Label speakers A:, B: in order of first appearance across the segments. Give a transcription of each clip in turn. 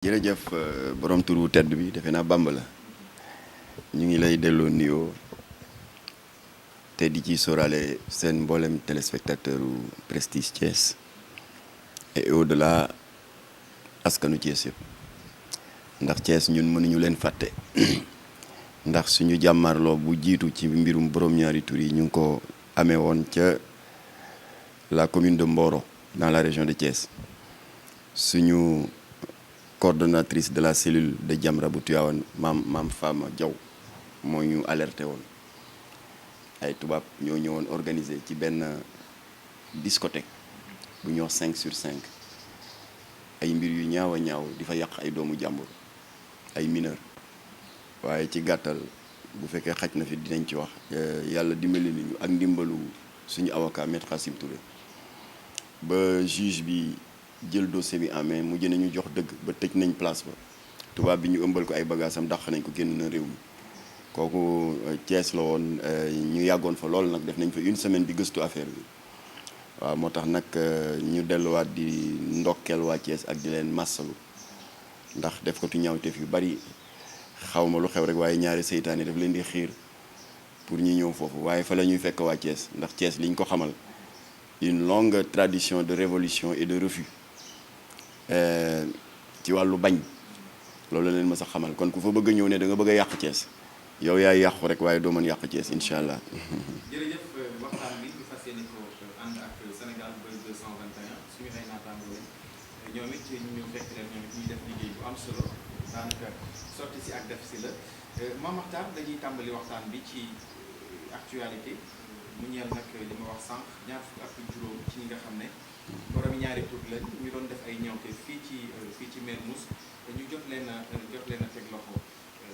A: jërëjëf borom turu tedd bi defe naa Bamba la ñu ngi lay delloo nuyoo te di ci sóoraale seen mboolem téléspectateur u Prestige Thiès et au-delà askanu Thiès yëpp ndax Thiès ñun mënuñu leen fàtte ndax suñu jàmmarloo bu jiitu ci mbirum borom ñaari tur yi ñu ngi ko amee woon ca la commune de Mboro dans la région de Thiès suñu coordonnatrice de la cellule de Jamra bu Tivaouane maam Fama Diaw moo ñu alerté woon ay tubaab ñoo ñëwoon organisé ci benn discothèque bu ñuy wax 5/5 ay mbir yu ñaaw a ñaaw di fa yàq ay doomu jàmbur ay mineur waaye ci gàttal bu fekkee xaj na fi dinañ ci wax yàlla dimbali nañu ak ndimbalu suñu avocat maître Khassim Touré ba juge bi jël dossier bi en main mu jëne ñu jox dëgg ba tëj nañ place ba tubaab bi ñu ëmbal ko ay bagaasam dàq nañ ko génn na réew mi kooku Thiès la woon ñu yàggoon fa loolu nag def nañ fa une semaine di gëstu affaire bi waaw moo tax nag ñu delluwaat di ndokkeel waa Thiès ak di leen massalu ndax def ko tu ñaawteef yu bari xaw ma lu xew rek waaye ñaari seytaane daf leen di xiir pour ñu ñëw foofu waaye fa la ñuy fekk waa Thiès ndax Thiès liñ ko xamal une longue tradition de révolution et de refus ci wàllu bañ loolu la leen ma sax xamal kon ku fa bëgg a ñëw ne da nga bëgg a yàq Thiès yow yaay yàqu rek waaye doo mën yàq Thiès incha allah.
B: jërëjëf waxtaan bi ñu fas yéene ko ànd ak Sénégal Buzz 221 suñu ay naataangoo ñoom it ñu fekk leen ñoom it ñuy def liggéey bu am solo daanaka sotti si ak def si la Mame Makhtar dañuy tàmbali waxtaan bi ci actualité mu ñeel nag li ma wax sànq ñaar fukk ak juróom ci ñi nga xam ne borom ñaari tur lañ ñu doon def ay ñawte fii ci Mermoz ñu jot leen a teg loxo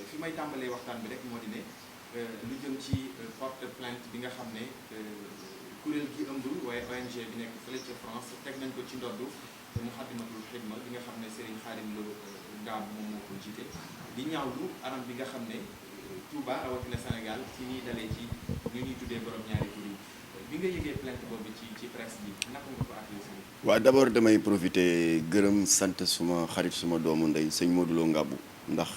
B: fi may tàmbalee waxtaan bi rek moo di ne lu jëm ci porte plainte bi nga xam ne kuréel gi ëmb waaye ONG bi nekk fële ca France teg nañ ko ci ndoddu Moukhaddamatoul Khidma bi nga xam ne Serigne Khadim Lo Ngab moom moo ko jiite di ñaawlu anam bi nga xam ne Touba rawatina Sénégal ci ñuy dalee ci ñu ñuy tuddee borom ñaari tur yi bi nga yëgee plainte boobu ci presse bi naka nga ko apprécié.
A: waaw d'abord damay profiter gërëm sant suma xarit suma doomu ndey sëñ Modou Lo Ngabou ndax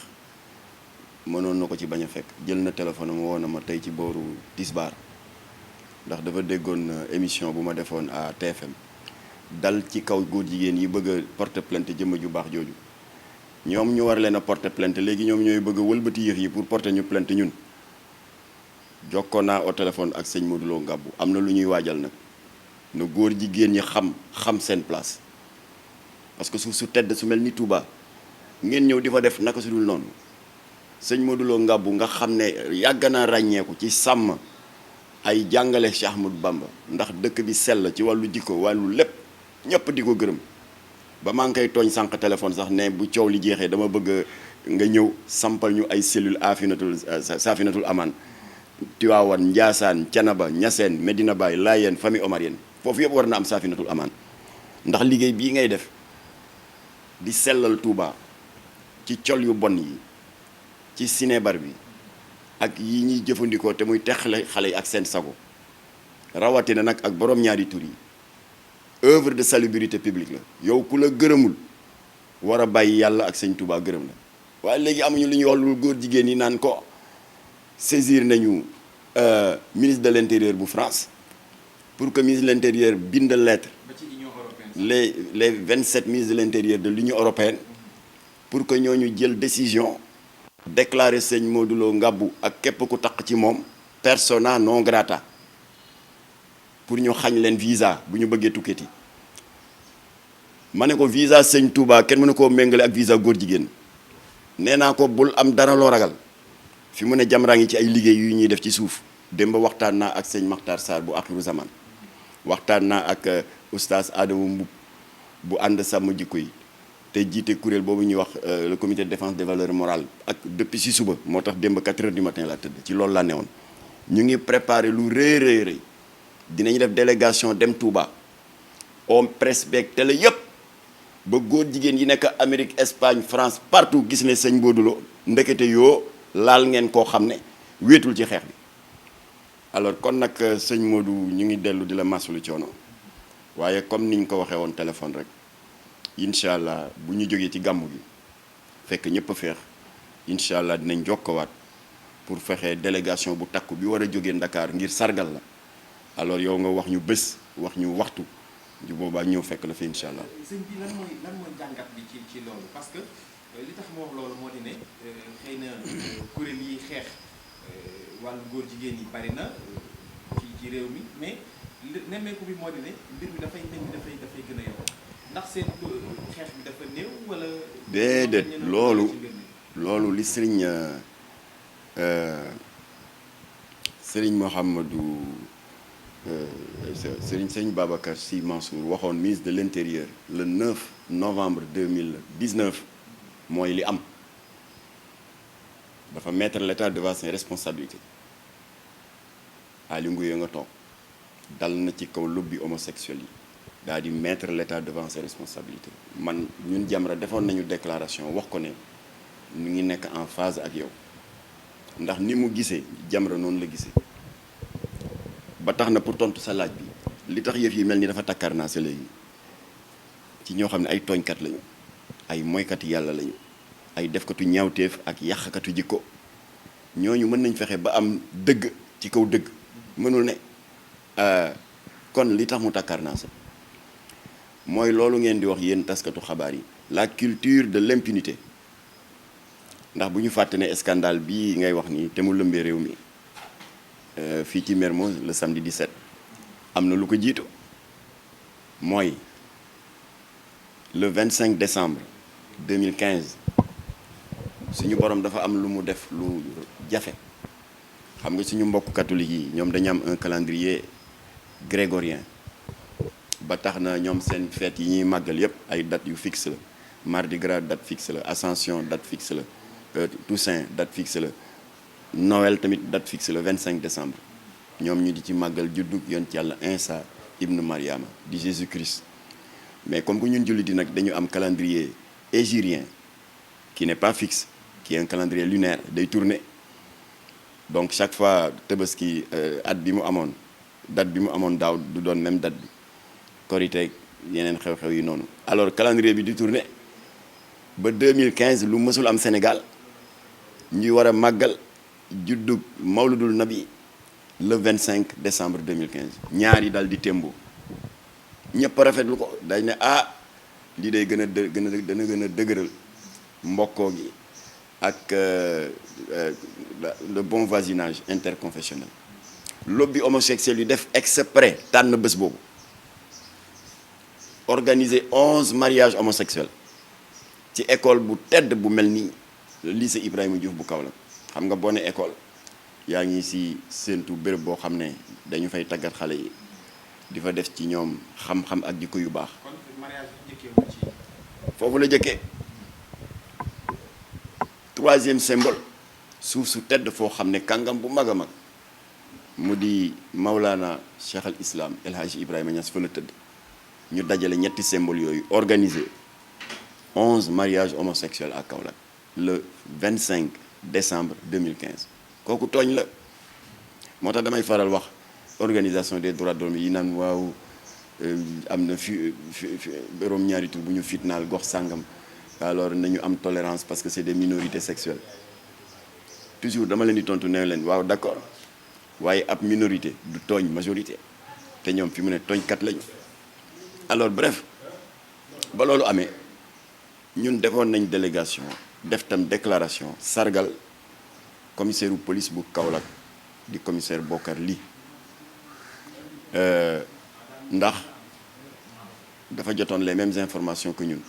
A: mënoon na ko ci bañ a fekk jël na téléphone am woo na ma tey ci booru tisbaar ndax dafa déggoon émission bu ma defoon à TFM dal ci kaw góor jigéen yi bëgg a porter plainte jëmm ju baax jooju ñoom ñu war leen a porter plainte léegi ñoom ñooy bëgg a wëlbati yëf yi pour porter ñu plainte ñun jokkoon naa au téléphone ak sëñ Modou Lo Ngabou am na lu ñuy waajal nag na góor jigéen ñi xam seen place parce que suuf su tedd su mel ni Touba ngeen ñëw di fa def naka su dul noonu sëñ Modou Lo Ngabou nga xam ne yàgg naa ràññeeku ci sàmm ay jàngale Cheikh Ahmadou Bamba ndax dëkk bi sell ci wàllu jikko wàllu lépp ñëpp di ko gërëm ba maa ngi koy tooñ sànq téléphone sax ne bu coow li jeexee dama bëgg nga ñëw sampal ñu ay cellule Safinatul Aman Tivaouane Ndiassane Thiénaba Niassène Medina Baye Layène famille omarienne foofu yëpp war na am Safinatul Aman ndax liggéey bii ngay def di sellal Touba ci col yu bon yi ci sinébar bi ak yi ñuy jëfandikoo te muy texale xale yi ak seen sago rawatina nag ak borom ñaari tur yi œuvre de salubrité publique la yow ku la gërëmul war a bàyyi yàlla ak sëñ Touba gërëm la waaye léegi amuñu lu ñuy wax lu góor jigéen yi naan ko saisir nañu ministre de l'intérieur bu France pour que ministre de l'intérieur bind lettre les 27 ministres de l'intérieur de l'Union européenne pour que ñooñu jël décision déclarer sëñ Modou Lo Ngabou ak képp ku taq ci moom persona non grata pour ñu xañ leen visa bu ñu bëggee tukkati ma ne ko visa sëñ Touba kenn mënu koo méngale ak visa góor jigéen nee naa ko bul am dara loo ragal fi mu ne Jamra ngi ci ay liggéey yu ñuy def ci suuf démb waxtaan naa ak sëñ Makhtar Sarr bu Axiru Zaman waxtaan naa ak oustaz Adama Mboup bu ànd sàmm jikko yi te jiite kuréel boobu ñuy wax le comité de défense des valeurs morales ak depuis si suba moo tax démb 4 heures du matin laa tëdd ci loolu laa newoon ñu ngi préparé lu rëy dinañu def délégation dem Touba om presse beeg télé yëpp ba góor jigéen yi nekk Amérique Espagne France partout gis ne sëñ Modou Lo ndekete yoo laal ngeen koo xam ne wéetul ci xeex bi alors kon nag sëñ Modou ñu ngi dellu di la masulu coono waaye comme niñ ko waxee woon téléphone rek incha allah bu ñu jógee ci gàmmu gi fekk ñëpp a feex incha allah dinañ jokkowaat pour fexe délégation bu takku bi war a jógee Dakar ngir sargal la alors yow nga wax ñu bés wax ñu waxtu ju boobaa ñëw fekk la fi incha allah.
B: sëñ bi lan mooy jàngat bi ci loolu parce que li tax ma wax loolu moo di ne xëy na kuréel yi xeex wàllu góor jigéen yi bari na ci réew mi mais nemmeeku bi moo di ne mbir mi dafay gën a yokk ndax seen xeex bi dafa néew wala.
A: déedéet loolu li Serigne Mouhamadou Serigne Babacar Sy Mansour waxoon ministre de l'intérieur le 9 novembre 2019 mooy li am dafa mettre l'État devant ses responsabilités Aly Ngouille nga toog dal na ci kaw lobby homosexuel yi daal di mettre l'État devant ses responsabilités man ñun Jamra defoon nañu déclaration wax ko ne ñu ngi nekk en phase ak yow ndax ni mu gisee Jamra noonu la gisee ba tax na pour tontu sa laaj bi li tax yëf yi mel ni dafa takkar naa sa léegi ci ñoo xam ne ay tooñkat lañu ay moykati yàlla lañu ay defkatu ñaawteef ak yàqkatu jikko ñooñu mën nañ fexe ba am dëgg ci kaw dëgg mënul ne kon li tax mu takkar naa sa mooy loolu ngeen di wax yéen taskatu xabaar yi la culture de l'impunité ndax bu ñu fàtte ne scandale bii ngay wax nii te mu lëmbee réew mi fii ci Mermoz le samedi 17 am na lu ko jiitu mooy le 25 décembre 2015 suñu borom dafa am lu mu def lu jafe xam nga suñu mbokk catholique yi ñoom dañu am un calendrier grégorien ba tax na ñoom seen fête yi ñuy màggal yépp ay date yu fixe la Mardi Gras date fixe la Ascension date fixe la Toussaint date fixe la Noël tamit date fixe la 25 décembre ñoom ñu di ci màggal juddug yonent yàlla Insa ibnu Mariama di Jésus Christ mais comme que ñun jullit yi nag dañu am calendrier hégirien qui n'est pas fixe qui est un calendrier lunaire day tourner donc chaque fois Tabaski at bi mu amoon date bi mu amoon daaw du doon même date bi Korité yeneen xew-xew yi noonu alors calendrier bi di tourner ba 2015 lu mësul am Sénégal ñuy war a màggal juddug Mawludul Nabi le 25 décembre 2015 ñaar yi daal di témboo ñëpp rafetlu ko dañ ne lii day dana gën a dëgëral mbokkoo gi ak le bon voisinage interconfessionnel lobby homosexuel yu def exprès tànn bés boobu organiser 11 mariages homosexuels ci école bu tedd bu mel ni lycée Ibrahima Diouf bu Kaolack xam nga boo ne école yaa ngi ci séentu béréb boo xam ne dañu fay tàggat xale yi di fa def ci ñoom xam-xam ak jikko yu baax.
B: kon mariage bi njëkkee ci
A: foofu la jëkkee troisième symbole suuf su tedd foo xam ne kàngam bu mag a mag mu di Maulana Cheikh al Islam El Hadji Ibrahima Niass fa la tëdd ñu dajale ñetti symbole yooyu organiser 11 mariages homosexuels à Kaolack le 25 décembre 2015 kooku tooñ la moo tax damay faral wax organisation des droits de l'homme yi naan waaw am na fi borom ñaari tur bu ñu fitnaal gox sàngam alors nañu am tolérance parce que c'est des minorités sexuelles toujours dama leen di tontu ne leen waaw d'accord waaye ab minorité du tooñ majorité te ñoom fi mu ne tooñkat lañu alors bref ba loolu amee ñun defoon nañ délégation def tam déclaration sargal commissaire u police bu Kaolack di commissaire Bokar Ly ndax dafa jotoon les mêmes informations que ñun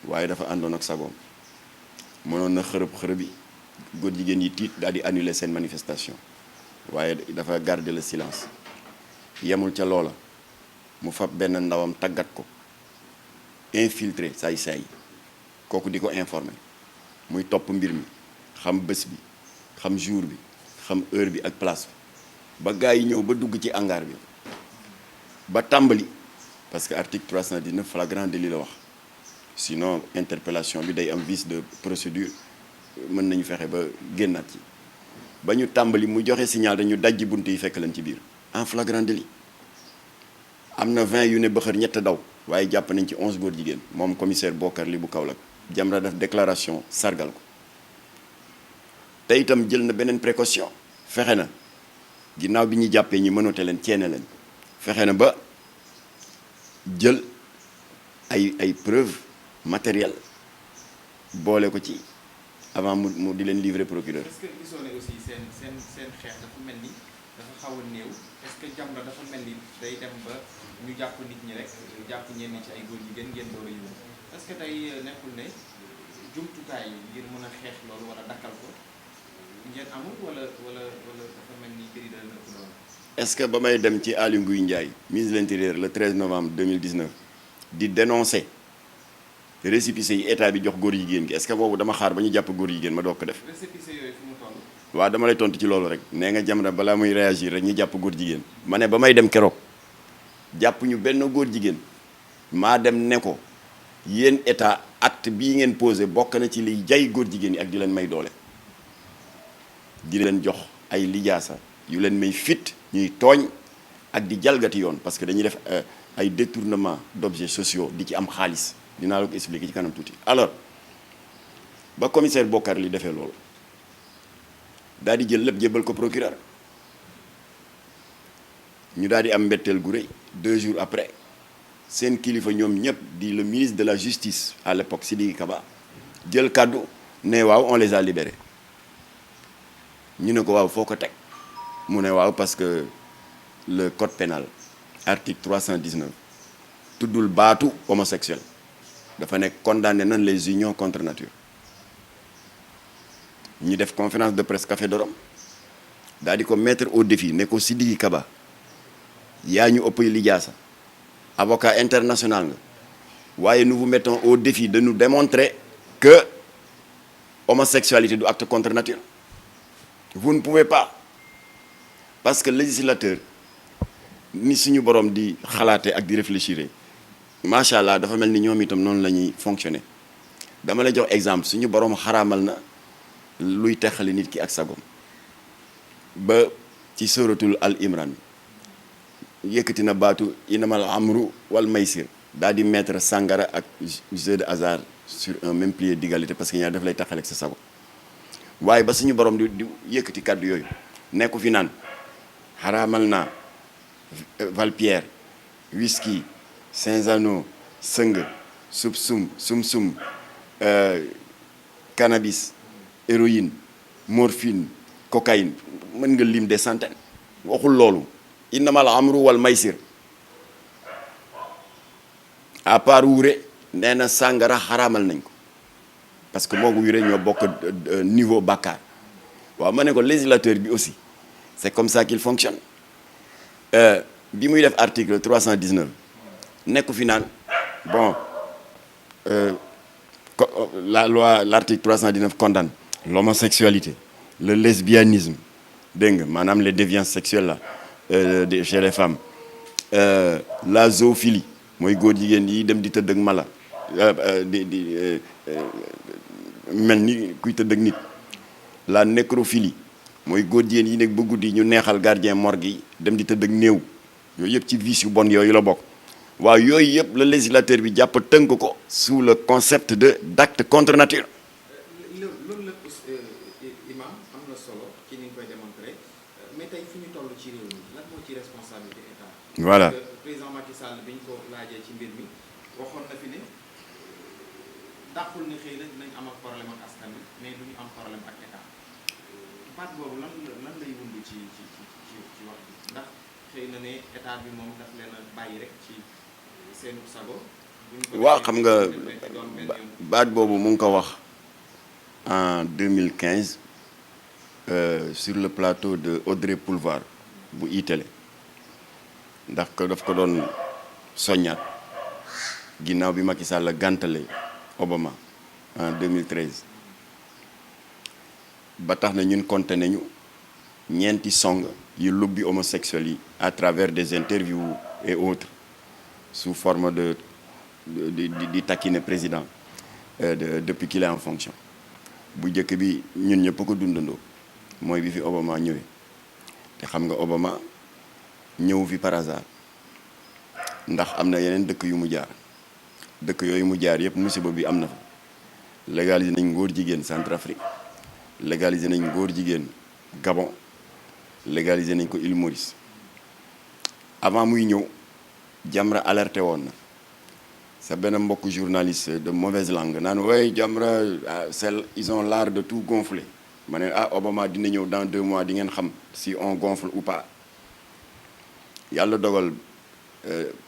A: waaye dafa àndoon ak sagoom mënoon na xërëb yi góor jigéen yi tiit daal di annuler seen manifestation waaye dafa garder le silence yemul ca loola mu fab benn ndawam tàggat ko infiltré saay-saay kooku di ko informer muy topp mbir mi xam bés bi xam jour bi xam heure bi ak place bi ba gars yi ñëw ba dugg ci hangar bi ba tàmbali parce que article 319 flagrant délit la wax sinon interpellation bi day am vice de procédure mën nañu fexe ba génnaat ci ba ñu tàmbali mu joxe signal dañu dajji bunt yi fekk leen ci biir en flagrant délit am na 20 yu ne bëxër ñett daw waaye jàpp nañ ci 11 góor jigéen moom commissaire Bokar Ly bu Kaolack Jamra def déclaration sargal ko te itam jël na beneen précaution fexe na ginnaaw bi ñu jàppee ñi mënoote leen ceene leen fexe na ba jël ay preuves matérielles boole ko ci avant mu di leen livrer procureur.
B: est-ce que gisoo ne aussi seen xeex dafa mel ni dafa xaw a néew est-ce que Jamra dafa mel ni day dem ba ñu jàpp nit ñi rek jàpp ñenn ci ay góor jigéen ngeen door a yóbbu est-ce que day nekkul ne jumtukaay ngir mën a xeex loolu wala dakkal ko ngeen amul wala dafa mel ni bëri dana ëpp doon.
A: est-ce que ba may dem ci Aly Ngouille Ndiaye ministre de l'Intérieur le 13 novembre 2019 di dénoncer récépissé yi état bi jox góor jigéen gi est-ce que boobu dama xaar ba ñu jàpp góor jigéen ma doog ko def.
B: récépissé yooyu fu mu toll.
A: waaw dama lay tontu ci loolu rek nee nga Jamra balaa muy réagir rek ñu jàpp góor jigéen ma ne ba may dem keroog jàpp ñu benn góor jigéen maa dem ne ko yéen état acte bii ngeen posé bokk na ci liy jay góor jigéen yi ak di leen may doole di leen jox ay lijaasa yu leen may fit ñuy tooñ ak di jalgati yoon parce que dañuy def ay détournement d'objets sociaux di ci am xaalis dinaa la ko expliquer ci kanam tuuti. alors ba commissaire Bokar li defee loolu daal di jël lépp jébbal ko procureur ñu daal di am mbetteel gu rëy 2 jours après seen kilifa ñoom ñëpp di le ministre de la justice à l'époque Sidiki Kaba jël kàddu ne waaw on les a libérés ñu ne ko waaw foo ko teg mu ne waaw parce que le code pénal article 319 tuddul baatu homosexuel dafa nekk condamné nañ les unions contre nature ñu def conférence de presse Café de Rome daal di ko mettre au défi ne ko Sidiki Kaba yaa ñu ëpp lijaasa avocat international nga waaye nous vous mettons au défi de nous démontrer que homosexualité du acte contre nature vous ne pouvez pas parce que législateur ni suñu borom di xalaate ak di réfléchir macha allah dafa mel ni ñoom itam noonu la ñuy fonctionner dama lay jox exemple suñu borom xaraamal na luy texali nit ki ak sagom ba ci suratul al imran yëkkati na baatu inamal amru wal maysir daal di mettre sangara ak jeu de hasard sur un même pied d'égalité parce que ñaar daf lay taxaleeg sa sago waaye ba suñu borom di yëkkati kàddu yooyu nekku fi naan xaraamal naa Valpierre whisky Cinzano sëng sum cannabis héroïne morphine cocaïne mën nga lim des centaines waxul loolu innamal amru wal maysir à part wure nee na sàngara xaraamal nañ ko parce que moo ko wure ñoo bokk niveau bàkkaar waaw ma ne ko législateur bi aussi c'est comme ça qu'il fonctionne bi muy def article 319 nekku fi naan bon la loi l'article 319 condamne l'homosexualité le lesbianisme dégg nga maanaam les déviances sexuelles là chez les femmes la zoophilie mooy góor jigéen yi dem di tëdd ak mala mel ni kuy tëdd ak nit la nécrophilie mooy góor jigéen yi nekk ba guddi ñu neexal gardien morgue yi dem di tëdd ak néew yooyu yëpp ci vice yu bon yooyu la bokk waaw yooyu yëpp la législateur bi jàpp tënk ko sous le concept d'acte contre nature.
B: loolu lépp imam am na solo ci ni nga koy démontrer mais tey fi ñu toll ci réew mi lan moo ci responsabilité état.
A: voilà
B: président Macky Sall bi ñu ko laajee ci mbir mi waxoon na fi ne dàqul ne xëy na dinañ am ak problème ak askan bi mais duñu am problème ak état baat boobu lan lay wund ci wax bi ndax xëy na ne état bi moom daf leen a bàyyi rek ci seenu sago.
A: waaw xam nga baat boobu mu ngi ko wax en 2015 sur le plateau de Audrey Pulvar bu iTélé ndax ko daf ko doon soññaat ginnaaw bi Macky Sall la gàntale Obama en 2013 ba tax na ñun compté nañu ñeenti song yu lubbi homosexuels yi à travers des interviews et autres sous forme di taquiner président depuis qu'il est en fonction bu njëkk bi ñun ñëpp ko dundandoo mooy bi fi Obama ñëwee te xam nga Obama ñëw fi par hasard ndax am na yeneen dëkk yu mu jaar dëkk yooyu mu jaar yëpp musiba bi am na fa légaliser nañ ngóor jigéen Centrafrique, légaliser nañ ngóor jigéen Gabon, légaliser nañ ko Île Maurice. Avant muy ñëw Jamra alerté woon na sa benn mbokk journaliste de mauvaise langue naan way Jamra ils ont l'art de tout gonfler ma ne Obama dina ñëw dans 2 mois di ngeen xam si on gonfle ou pas. yàlla dogal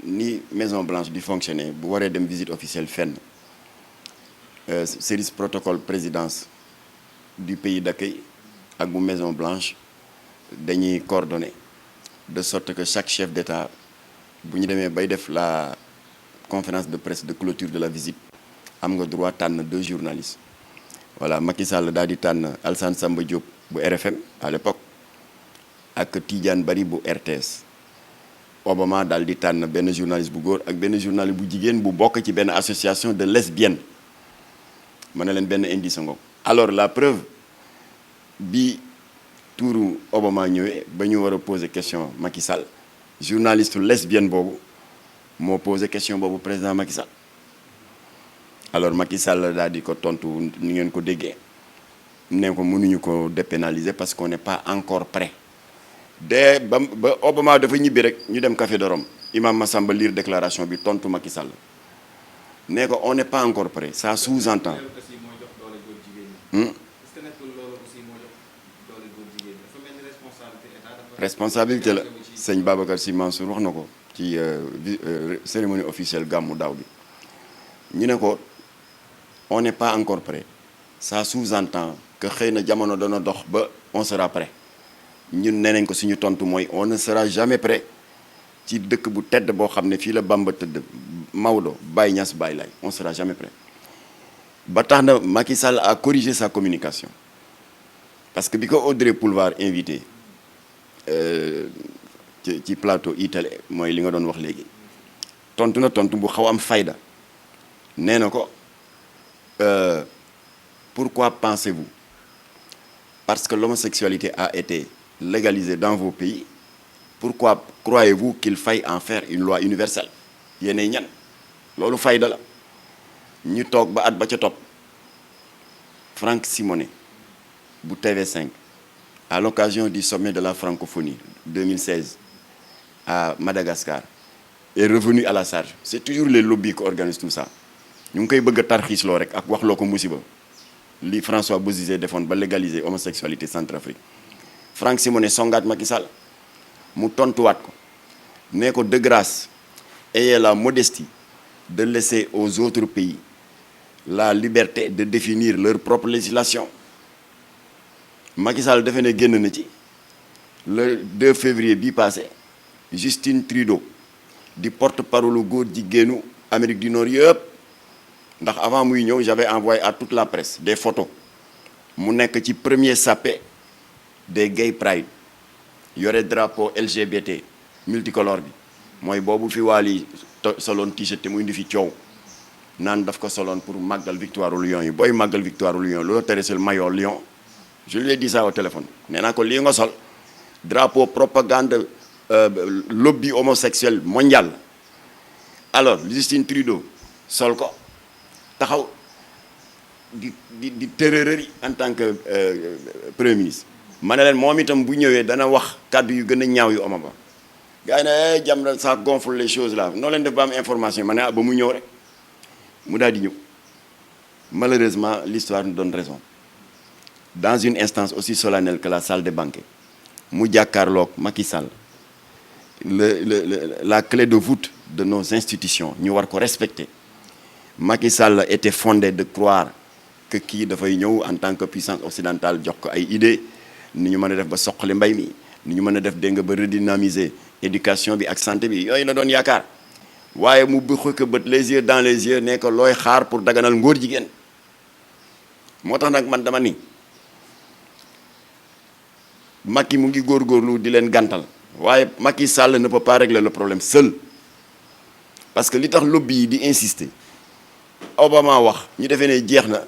A: ni Maison Blanche di fonctionner bu waree dem visite officielle fenn service protocole présidence du pays d'accueil ak bu Maison Blanche dañuy coordonner de sorte que chaque chef d'État bu ñu demee bay def la conférence de presse de clôture de la visite am nga droit tànn 2 journalistes. Voilà, Macky Sall daal di tànn Alassane Samba Diop bu RFM à l'époque ak Tidiane Bari bu RTS. Obama daal di tànn benn journaliste bu góor ak benn journaliste bu jigéen bu bokk ci benn association de lesbiennes ma ne leen benn indice ngoog. Alors la preuve bi tuuru Obama ñëwee ba ñu war a poser question Macky Sall journaliste lesbienne boobu moo posé question boobu président Macky Sall. Alors Macky Sall daal di ko tontu ni ngeen ko déggee ne ko mënuñu ko dépénaliser parce qu'on n'est pas encore prêt. ba Obama dafa ñibbi rek ñu dem Café de Rome Imam Massamba lire déclaration bi tontu Macky Sall ne ko on n'est pas encore prêt ça sous-entend. Responsabilité la sëñ Babacar Sy Mansour wax na ko ci cérémonie officielle gàmmu daaw bi ñu ne ko on n'est pas encore prêt ça sous-entend que xëy na jamono dana dox ba on sera prêt. ñun nee nañ ko suñu tontu mooy on ne sera jamais prêt ci dëkk bu tedd boo xam ne fii la Bamba tëdd Maodo Baye Niass Baye Laye on sera jamais prêt. ba tax na Macky Sall a corrigé sa communication parce que bi ko Audrey Pulvar invité ci plateau iTélé mooy li nga doon wax léegi tontu na tontu bu xaw am fayda nee na ko pourquoi pensez-vous parce que l'homosexualité a été légalisée dans vos pays pourquoi croyez-vous qu'il faille en faire une loi universelle yéenay ñan loolu fayda la ñu toog ba at ba ca topp Franck Simonet bu TV5 à l'occasion du sommet de la francophonie 2016 à Madagascar est revenu à la charge c'est toujours les lobbies qui organisent tout ça ñu ngi koy bëgg a tarxiisloo rek ak wax loo ko musiba li François Bozizé defoon ba légaliser homosexualité Centrafrique Franck Simonet songaat Macky Sall mu tontuwaat ko ne ko de grâce ayez la modestie de laisser aux autres pays la liberté de définir leur propre législation. Macky Sall defe ne génn na ci le 2 février bii passé Justine Trudeau di porte-parole góor jigéenu Amérique du Nord yëpp ndax avant muy ñëw j'avais envoyé à toute la presse des photos mu nekk ci premier sapé des gay pride yore drapeau LGBT multicolore bi mooy boobu fi Wally soloon t-shirt te mu indi fi coow naan daf ko soloon pour màggal victoire u Lion yi booy màggal victoire u Lion loolu tere sel maillot Lion je lui ai dit ça au téléphone nee naa ko lii nga sol drapeau propagande lobby homosexuel mondial alors Justin Trudeau sol ko taxaw di terreur en tant que premier ministre ma ne leen moom itam bu ñëwee dana wax kàddu yu gën a ñaaw yu Obama gars yi ne Jamra ça gonfle les choses là noo leen def ba am information ma ne ba mu ñëw rek mu daal di ñëw malheureusement l'histoire nous donne raison dans une instance aussi solennelle que la salle des banquets mu jàkkaarloog Macky Sall la clé de voûte de nos institutions ñu war ko respecter Macky Sall était fondé de croire que kii dafay ñëw en tant que puissance occidentale jox ko ay idées ni ñu mën a def ba soqali mbay mi ni ñu mën a def dégg nga ba redynamiser éducation bi ak santé bi yooyu la doon yaakaar waaye mu bëgg ko bët les yeux dans les yeux ne ko looy xaar pour daganal ngóor jigéen moo tax nag man dama ni Macky mu ngi góorgóorlu di leen gàntal waaye Macky Sall ne peut pas régler le problème seul parce que li tax lobby yi di insister Obama wax ñu defee ne jeex na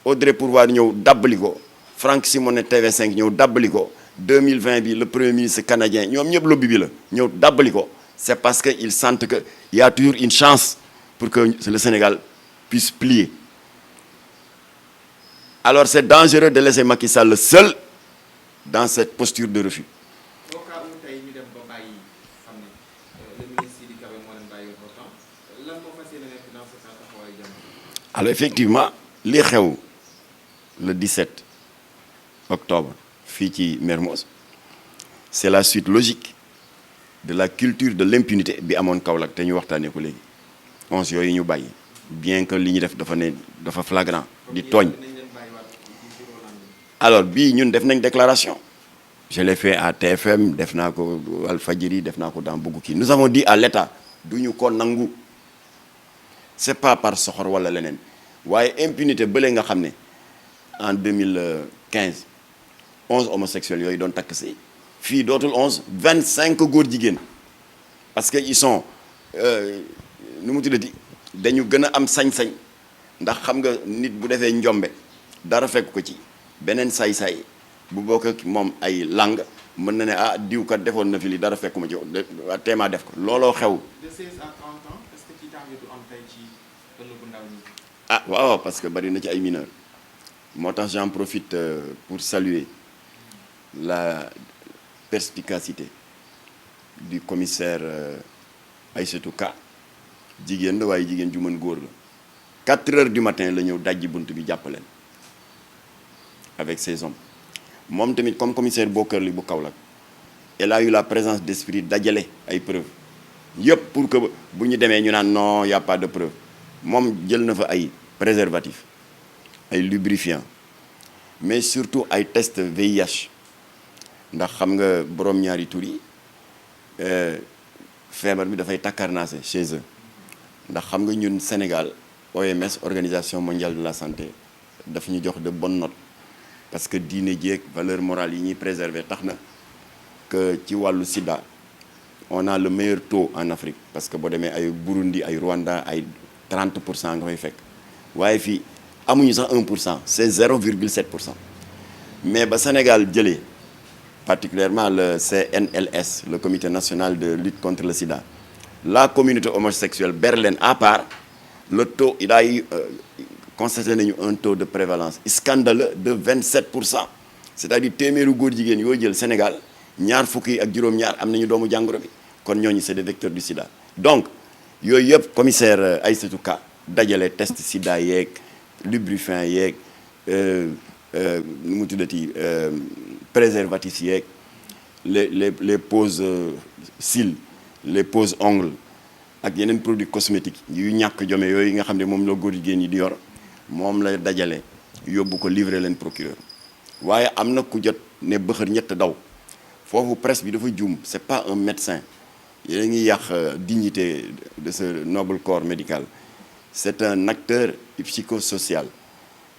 A: Audrey Pulvar ñëw dabbali ko Franck Simonet TV5 ñëw dabbali ko 2020 bi le premier ministre canadien ñoom ñëpp lobby bi la ñëw dabbali ko c'est parce que ils sentent que y a toujours une chance pour que le Sénégal puisse plier Alors c'est dangereux de laisser Macky Sall seul dans cette posture de refus.
B: au cas où tey ñu dem ba bàyyi xam ne le ministre Sidiki Kaba moo leen bàyyi pourtant lan moo fas yéene nekk dans ce cas taxawaayu jamono.
A: Alors effectivement li xew le 17 octobre fii ci Mermoz c'est la suite logique de la culture de l'impunité bi amoon Kaolack te ñu waxtaanee ko léegi 11 yooyu ñu bàyyi bien que li ñu def dafa flagrant di tooñ. Alors bii ñun def nañ déclaration je l'ai fait à TFM def naa ko Walfadjri def naa ko dans beaucoup kii nous avons dit à l'État du ñu ko nangu c'est pas par soxor wala leneen waaye impunité bële nga xam ne en 2015 11 homosexuels yooyu doon takk si fii dootul 11 25 góor jigéen parce que ils sont nu mu tuddati dañu gën a am sañ-sañ ndax xam nga nit bu defee njombe dara fekk ko ci beneen saay-saay bu bokk ak moom ay lang mën na ne ah diw kat defoon na fi li dara fekkuma ci teemaa def ko looloo xew.
B: de 16 à 30 ans est-ce que ci tàng du am tey ci ëllëgu ndaw ñi.
A: ah waaw parce que bari na ci ay mineurs moo tax j'en profite pour saluer la perspicacité du commissaire Aïssatou Ka jigéen la waaye jigéen ju mën góor la 4 heures du matin la ñëw dajji bunt bi jàppaleen avec ses hommes moom tamit comme commissaire Bokerli bu Kaolack elle a eu la présence d'esprit dajale ay preuves yëpp pour que bu ñu demee ñu naan non y a pas de preuve moom jël na fa ay préservatifs ay lubrifiants mais surtout ay test VIH ndax xam nga borom ñaari tur yi feebar bi dafay takkarnaase chez eux ndax xam nga ñun Sénégal OMS Organisation mondiale de la santé daf ñu jox de bonnes notes parce que diine jéeg valeur morale yi ñuy préserver tax na que ci wàllu sida on a le meilleur taux en Afrique parce que boo demee ay Burundi ay Rwanda ay 30% nga fay fekk waaye fii amuñu sax 1% c'est 0,7% mais ba Sénégal jëlee particulièrement le CNLS le comité national de lutte contre le sida la communauté homosexuelle berlin à part le taux il a eu constaté nañu un taux de prévalence scandaleux de 27%, c'est-à-dire téeméeru góor jigéen yoo jël Sénégal ñaar fukki ak juróom-ñaar am nañu doomu jàngoro bi kon ñooñu c'est des vecteurs du sida. Donc yooyu yëpp commissaire Aïssatou Ka dajale test sida yeeg lubrifiant yeeg nu mu tuddati préservatifs yeeg les poses cils les poses ongles ak yeneen produits cosmétiques yu ñàkk jome yooyu nga xam ne moom la góor jigéen yi di yor moom la dajale yóbbu ko livrer leen procureur waaye am na ku jot ne bëxër ñett daw foofu presse bi dafa juum c'est pas un médecin yéen a ngi yàq dignité de ce noble corps médical c'est un acteur psychosocial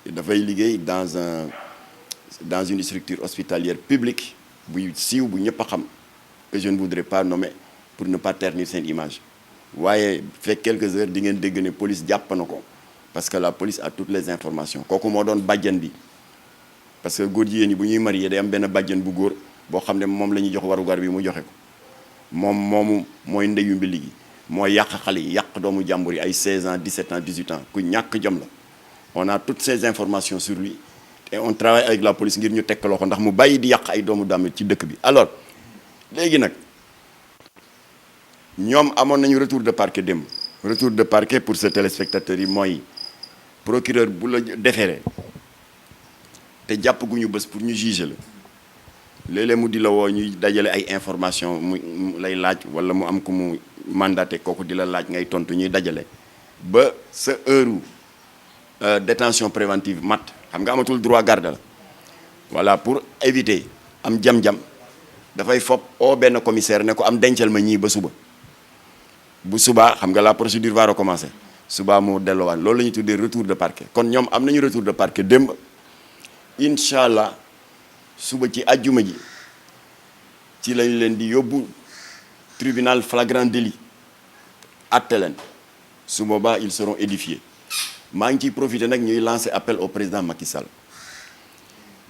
A: dafay liggéey dans une structure hospitalière publique buy siiw bu ñëpp a xam que je ne voudrais pas nommer pour ne pas ternir seen image waaye fekk quelques heures di ngeen dégg ne police jàpp na ko parce que la police a toutes les informations kooku moo doon bàjjan bi parce que góor jigéen ñi bu ñuy marié day am benn bàjjan bu góor boo xam ne moom la ñuy jox warugar bi mu joxe ko moomu mooy ndeyu mbili gi mooy yàq xale yi yàq doomu jàmbur yi ay 16 ans 17 ans 18 ans ku ñàkk jom la on a toutes ces informations sur lui et on travaille avec la police ngir ñu tekk loxo ndax mu bàyyi di yàq ay doomu daamit ci dëkk bi alors léegi nag ñoom amoon nañu retour de parquet démb retour de parquet pour ce téléspectateur yi mooy procureur bu la déféré te jàpp gu ñu bés pour ñu juger la léeg-léeg mu di la woo ñuy dajale ay information mu lay laaj wala mu am ku mu mandaté kooku di la laaj ngay tontu ñuy dajale ba sa heure détention préventive mat xam nga amatul droit garde la voilà pour éviter am jam-jam dafay fopp oo benn commissaire ne ko am dencal ma ñii ba suba bu subaa xam nga la procédure va recommencer subaa mu delloowaat loolu la ñuy tuddee retour de parquet kon ñoom am nañu retour de parquet démb incha allah suba ci àjjuma ji ci lañu leen di yóbbu tribunal flagrant délit atte leen su boobaa ils seront édifiés maa ngi ciy profité nag ñuy lancer appel au président Macky Sall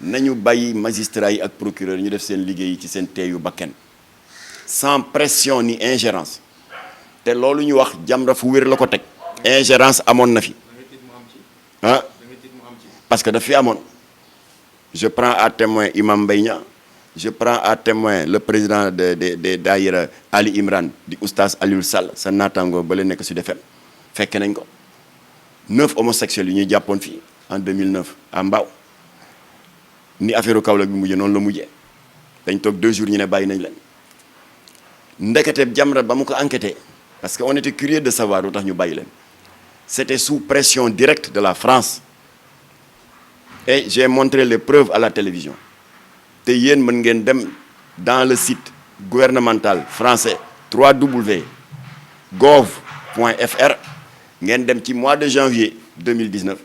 A: nañu bàyyi magistrats yi ak procureur ñu def seen liggéey ci seen teeyu bakken sans pression ni ingérence te loolu ñu wax Jamra fu wér la ko teg ingérence amoon na fi ah parce que daf fi amoon. Je prends à témoin Imam Mbaye Niang, je prends à témoin le président de daayira Ali Imran di oustaz Aliou Sall sa naataango ba la nekk Sud FM fekke nañ ko 9 homosexuels yu ñuy jàppoon fii en 2009 à Mbao ni affaire Kaolack bi mujjee noonu la mujjee dañ toog 2 jours ñu ne bàyyi nañ leen ndekete Jamra ba mu ko enquêté parce que on était curieux de savoir lu tax ñu bàyyi leen c'était sous pression directe de la France. Et j'ai montré les preuves à la télévision te yéen mën ngeen dem dans le site gouvernemental français www.gov.fr ngeen dem ci mois de janvier 2019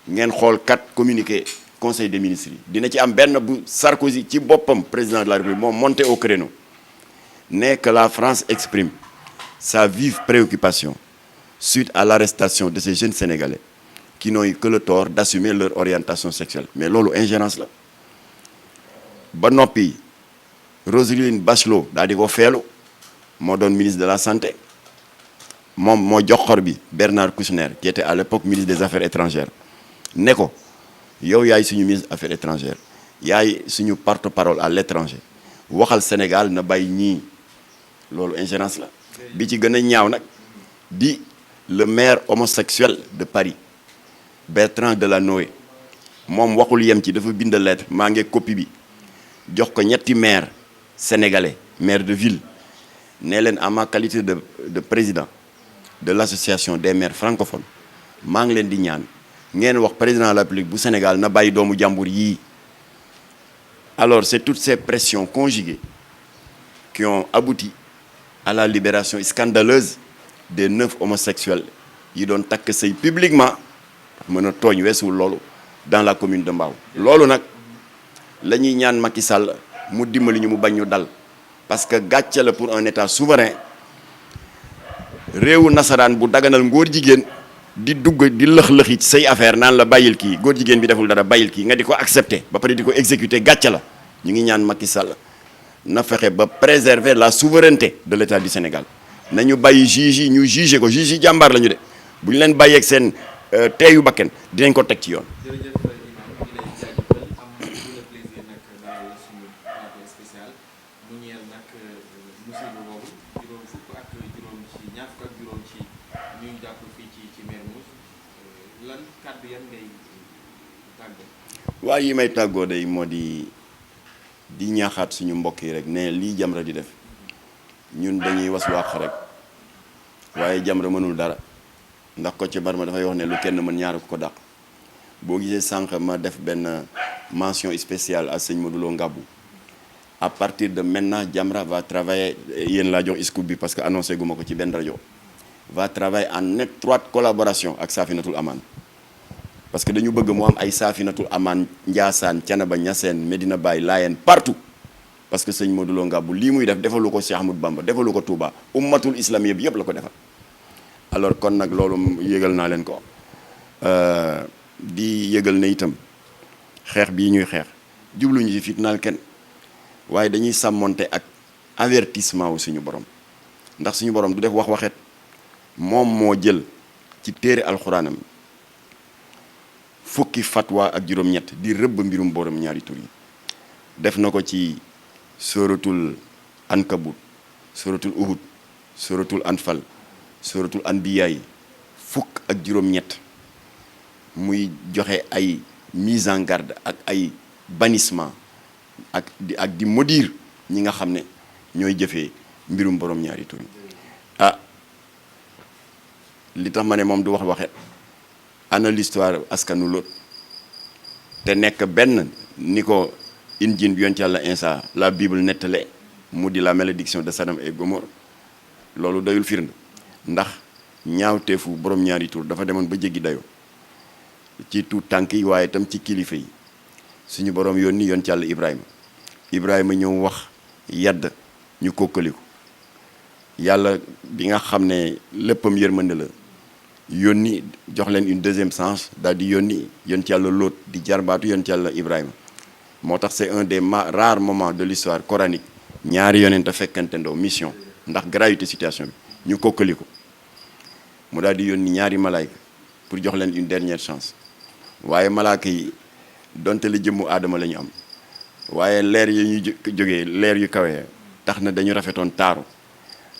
A: ngeen xool 4 communiqués conseil des ministres yi dina ci am benn bu Sarkozy ci boppam président de la République moom monté au créneau ne que la France exprime sa vive préoccupation suite à l'arrestation de ces jeunes Sénégalais qui n'ont eu que le tort d'assumer leur orientation sexuelle mais loolu ingérence la ba noppi Roselyne Bachelot daal di ko feelu moo doon ministre de la santé moom moo jox xor bi Bernard Kouchner qui était à l'époque ministre des affaires étrangères ne ko yow yaay suñu ministre des affaires étrangères yaay suñu porte-parole à l'étranger waxal Sénégal na bàyyi ñii loolu ingérence la bi ci gën a ñaaw nag di le maire homosexuel de Paris Bertrand Delanoë moom waxul yem ci dafa bind lettre maa ngi copie bi jox ko ñetti maire sénégalais maire de ville ne leen en ma qualité de président de l'association des maires francophones maa ngi leen di ñaan ngeen wax président de la République bu Sénégal na bàyyi doomu jàmbur yii. Alors c'est toutes ces pressions conjuguées qui ont abouti à la libération scandaleuse des 9 homosexuels yi doon takk sëy publiquement mën a tooñ weesuwul loolu dans la commune de Mbao loolu nag la ñuy ñaan Macky Sall mu dimbali ñu mu bañ ñu dal parce que gàcce la pour un état souverain réewu nasaraan bu daganal ngóor jigéen di dugg di lëx-lëxi ci say affaire naan la bàyyil kii góor jigéen bi deful dara bàyyil kii nga di ko accepter ba pare di ko exécuter gàcce la ñu ngi ñaan Macky Sall na fexe ba préserver la souveraineté de l'état du Sénégal nañu bàyyi juge yi ñu juger ko juge yi jàmbaar la ñu de bu ñu leen bàyyeeg seen teeyu bakken dinañ ko teg ci yoon.
B: jërëjëf Imam ñu lay jaajëfal am tout le plaisir nag daal suñu plateau spécial mu ñeel nag musiba boobu juróom fukk ak juróom ci ñaar fukk ak juróom ci ñuy jàpp fii ci Mermoz lan kàddu yan ngay tàggoo.
A: waaye yi may tàggoo day moo di ñaaxaat suñu mbokk yi rek ne lii Jamra di def ñun dañuy was wax rek waaye Jamra mënul dara. ndax ko ci Barma dafay wax ne lu kenn mën ñaar ko dàq boo gisee sànq ma def benn mention spéciale à sëñ Modou Ngabou à partir de maintenant Jamra va travailler yéen laa jox scoop bi parce que annoncé guma ko ci benn rajo va travailler en étroite collaboration ak Safinatul Aman parce que dañu bëgg mu am ay Safinatul Aman Ndiassane Thiénaba Niassène Medina Baye Layène partout parce que sëñ Modou Ngabou lii muy def defalu ko Cheikh Ahmadou Bamba defalu ko Touba ummatul islam yëpp la ko defal alors kon nag loolu yëgal naa leen ko di yëgal ne itam xeex bii ñuy xeex jubluñu ci fitnaal kenn waaye dañuy sàmmonte ak avertissement wu suñu borom ndax suñu borom du def wax waxet moom moo jël ci téere alxuraanam fukki fatwa ak juróom-ñett di rëbb mbirum borom ñaari tur yi def na ko ci suratul ankabut suratul uhud suratul anfal suratul anbiya yi fukk ak juróom-ñett muy joxe ay mise en garde ak ay bannissement ak di maudire ñi nga xam ne ñooy jëfee mbirum borom ñaari tur li tax ma ne moom du wax waxe ana l'histoire askanu Lóot te nekk benn ni ko Injiil bi yonent Yàlla Iisaa la Bible nettale mu di la malédiction de Sodome et Gomorrhe loolu doyul firnde ndax ñaawteefu borom ñaari tur dafa demoon ba jéggi dayoo ci tuut tànk yi waaye itam ci kilifa yi suñu borom yónni yoon ci Yàlla Ibrahima ñëw wax yadd ñu kokkaliku yàlla bi nga xam ne léppam yërmande la yónni jox leen une deuxième chance daal di yónni yoon ci Yàlla Lóot di jarbaatu yoon ci Yàlla Ibrahima moo tax c'est un des rares moments de l'histoire coranique ñaari yonent a fekkante ndoo mission ndax gravité situation bi ñu kokkali ko mu daal di yónni ñaari malaayka pour jox leen une dernière chance waaye malaaka yi donte la jëmmu aadama la ñu am waaye leer yi ñuy jógee leer yu kawe tax na dañu rafetoon taaru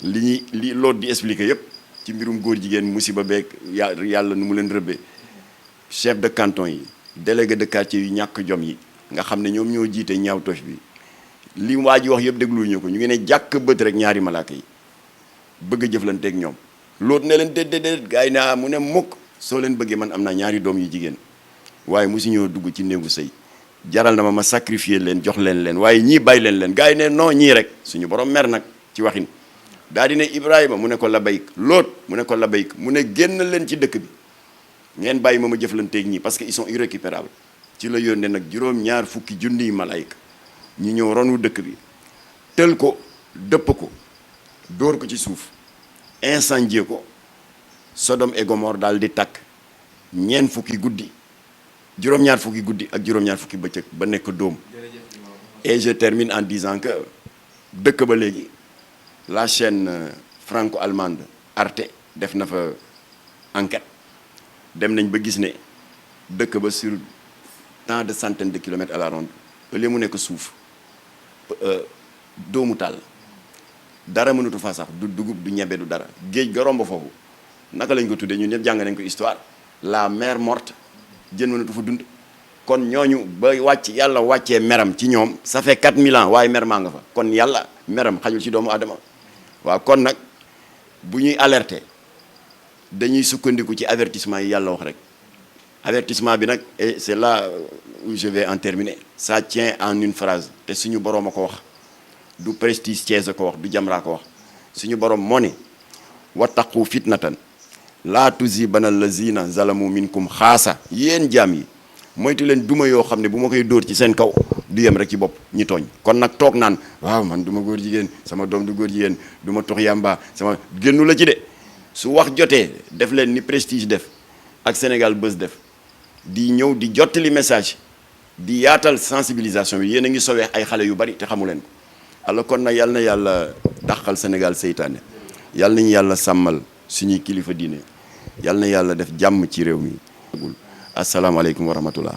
A: li loot di expliquer yépp ci mbirum góor jigéen musiba beeg yàlla nu mu leen rëbbee chef de canton yi délégué de quartier yu ñàkk jom yi nga xam ne ñoom ñoo jiite ñaawtoof bi li waa ji wax yëpp dégluñu ko ñu ngi ne jàkk bët rek ñaari malaaka yi bëgg a jëflanteeg ñoom loot ne leen déedéet gars yi naa mu ne mukk soo leen bëggee man am naa ñaari doom yu jigéen waaye musu ñoo dugg ci néegu sëy jaral na ma sacrifier leen jox leen waaye ñii bàyyi leen gars yi ne non ñii rek suñu borom mer nag ci waxin daal di ne Ibrahima mu ne ko labayk Lóot mu ne ko labayk mu ne génn leen ci dëkk bi ngeen bàyyi ma jëflanteeg ñii parce que ils sont irrécupérables ci la yónnee nag juróom-ñaar fukki junniy malayka ñu ñëw ronu dëkk bi tël ko dëpp ko dóor ko ci suuf incendier ko Sodome et Gomorrhe daal di takk ñeent fukki guddi juróom-ñaar fukki guddi ak juróom-ñaar fukki bëccëg ba nekk dóom. Et je termine en disant que dëkk ba léegi la chaîne franco-allemande Arte def na fa enquête dem nañ ba gis ne dëkk ba sur tant de centaines de kilomètres à la ronde li mu nekk suuf doomu taal dara mënatu fa sax du dugub du ñebe du dara géej ga romb foofu naka lañ ko tuddee ñun ñëpp jàng nañ ko histoire la mer morte jën mënatu fa dund kon ñooñu ba wàcc yàlla wàccee meram ci ñoom ça fait 4000 ans waaye mer maa nga fa kon yàlla meram xajul ci doomu adama waaw kon nag bu ñuy alerter dañuy sukkandiku ci avertissement yi yàlla wax rek avertissement bi nag et c'est là où je vais en terminer ça tient en une phrase te suñu boroom a ko wax du Prestige Thiès a ko wax du Jamra ko wax suñu boroom moo ne wattaqu fitnatan laa tusibanna allazina zalamu minkum xaasa yéen jaam yi moytu leen duma yoo xam ne bu ma koy dóor ci seen kaw du yem rek ci bopp ñi tooñ kon nag toog naan waaw man du ma góor jigéen sama doom du góor jigéen du ma tux yàmba sama génnu la ci de su wax jotee def leen ni Prestige def ak Sénégal Buzz def di ñëw di jottali message di yaatal sensibilisation bi yéen a ngi sowee ay xale yu bari te xamu leen ko alors kon nag yàlla na yàlla dàqal Sénégal seytaane yàlla nañu yàlla sàmmal suñuy kilifa diine yàlla na yàlla def jàmm ci réew mi asalaamaaleykum wa rahmatullah